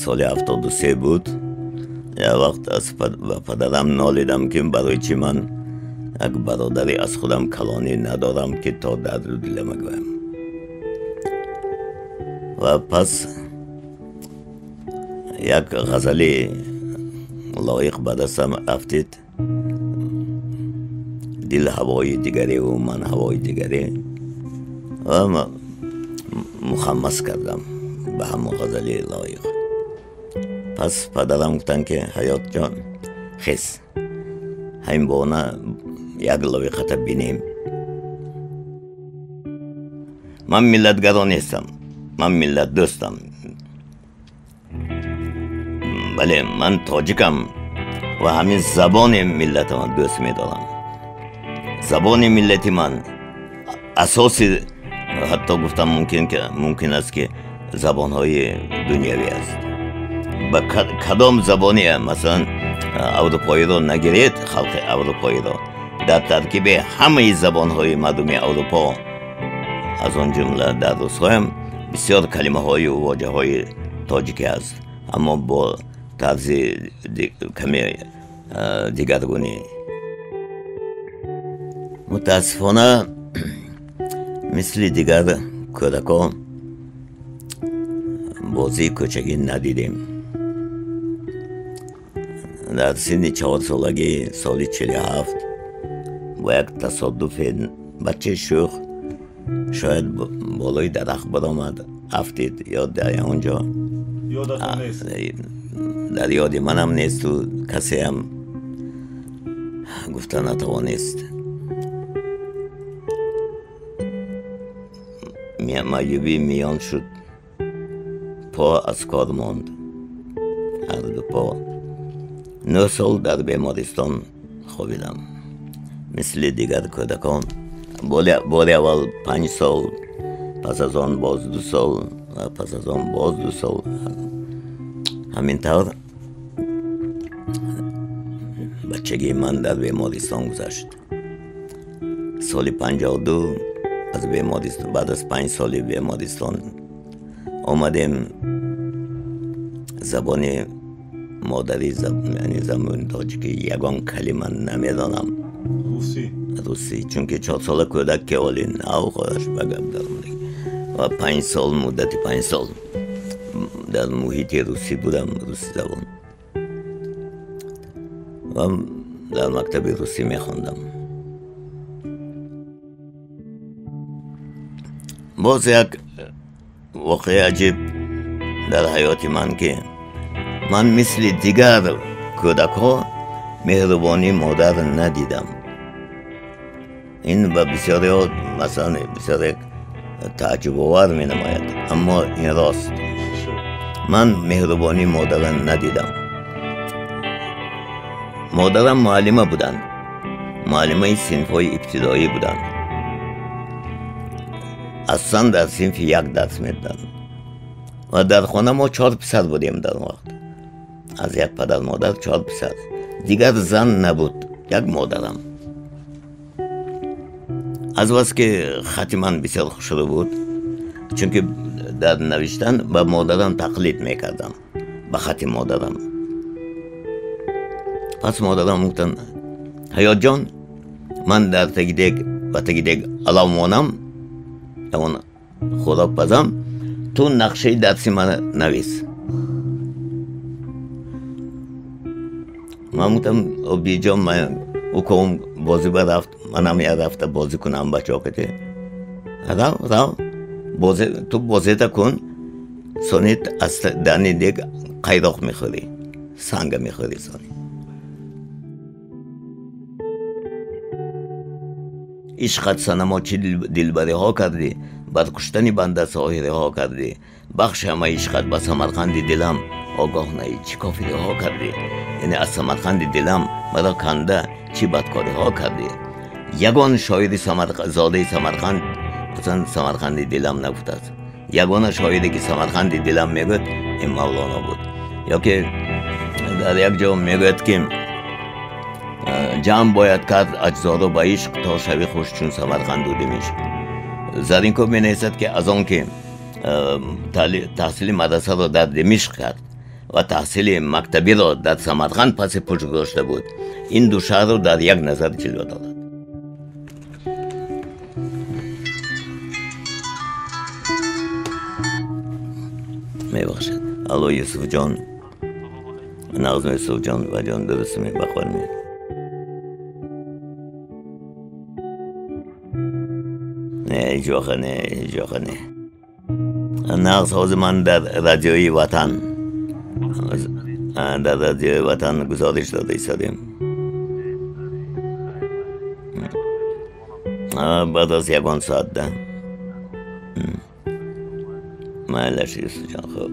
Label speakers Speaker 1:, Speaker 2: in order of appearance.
Speaker 1: Соли 73 буд. Як вақт аз падарам нолидам, ки барои чӣ ман як бародари аз худам калонӣ надорам, ки то дарду дилама гӯям. Ва пас як ғазали лоиқ ба дастам афтид. Дил ҳавои дигаре ва ман ҳавои дигаре, ва мухаммас кардам ба ҳамон ғазали лоиқ. Пас падарам гуфтанд, ки Ҳаётҷон, хез, ҳамин бона як лоиқата бинем. Ман миллатгаро нестам, ман миллатдӯстам. Бале, ман тоҷикам ва ҳамин забони миллатама дӯст медорам. Забони миллати ман асоси, ҳатто гуфтам мумкин аст, ки забонҳои дунявӣ аст. Ба кадом забоне, масалан, аврупоиро нагиред, халқи аврупоиро дар таркиби ҳамаи забонҳои мардуми Аврупо, аз он ҷумла дар русҳоям, бисёр калимаҳою воҷаҳои тоҷикӣ аст, аммо бо тарзи каме дигаргунӣ. Мутаассифона, мисли дигар кӯдакон бозии кӯчагӣ надидем. Дар синни 4-солагӣ, соли 47, бо як тасодуфе бачаи шӯх шояд болои дарахт баромад, афтид ё дар он ҷо дар ёди манам несту касеам гуфта натавонист. Маъюбӣ миён шуд, по аз кор монд, ҳарду по. 9 сол дар бемористон хобидам, мисли дигар кӯдакон. Бори аввал 5 сол, пас аз он боз 2 сол ва пас аз он боз 2 сол. Ҳамин тавр бачагии ман дар бемористон гузашт. Соли 52 аз бемористон, баъд аз 5 соли бемористон омадем. Забони модарӣ, яъне забони тоҷикӣ, ягон калима намедонам.
Speaker 2: Русӣ?
Speaker 1: Русӣ, чунки 4-сола кӯдак ки оли нав хоҳаш ба гап даромад. Ва 5 сол, муддати 5 сол дар муҳити русӣ будам, русӣ забон, ва дар мактаби русӣ мехондам. Боз як воқеаи аҷиб дар ҳаёти ман, ки ман мисли дигар кӯдакҳо меҳрубонии модар надидам. Ин ба бисёриҳо, масалан, бисёр як тааҷҷубовар менамояд, аммо ин рост. Ман меҳрубонии модарам надидам. Модарам муаллима буданд, муаллимаи синфҳои ибтидоӣ буданд. Асосан дар синфи як дарс медоданд ва дар хона мо 4 писар будем дар он вақт. Аз як падар модар 4 писар, дигар зан набуд, як модарам. Аз бас ки хати ман бисёр хушрӯ буд, чунки дар навиштан ба модарам тақлид мекардам, ба хати модарам. Пас модарам гуфтанд: Ҳаётҷон, ман дар таги дег, ба таги дег алав монам, ягон хӯрок пазам, ту нақшаи дарси мана навис. Ман гуфтам: биҷон, ман уком бозӣ ба рафт, манам як рафта бозӣ кунам бачаҳо кате. Рав, рав, ту бозита кун, сони аз дани дег қайроқ мехӯрӣ, санга мехӯрӣ сони. Ишқат санамо чӣ дилбариҳо кардӣ, бар куштани банда соҳириҳо кардӣ, бахши ҳама ишқат ба Самарқанди дилам, огоҳ наӣ чӣ кофириҳо кардӣ. Яъне аз Самарқанди дилам маро канда чӣ бадкориҳо кардӣ. Ягон шоири зодаи Самарқанд масалан Самарқанди дилам нагуфтааст. Ягона шоире ки Самарқанди дилам мегӯяд, ин Мавлоно буд. Ё ки дар як ҷо мегӯяд, ки ҷамъ бояд кард аҷзоро ба ишқ, то шави хуш чун Самарқанду Димишқ. Заринкӯб менависад, ки аз он ки таҳсили мадрасаро дар Димишқ кард, و تحصیل مکتبی را در سمرقند پس پشت گذاشته بود، این دو شهر را در یک نظر جلوه دارد. میبخشد. الو یوسف جان، نغزم یوسف جان و جان درست می بخور می. نه هیچ وقت نه، هیچ وقت نه. نغز حوز من در رادیوی وطن، در رادیوی وطن گزارش داده ایستادیم. بعد از یکان ساعت ده. معلش یوسف جان، خب.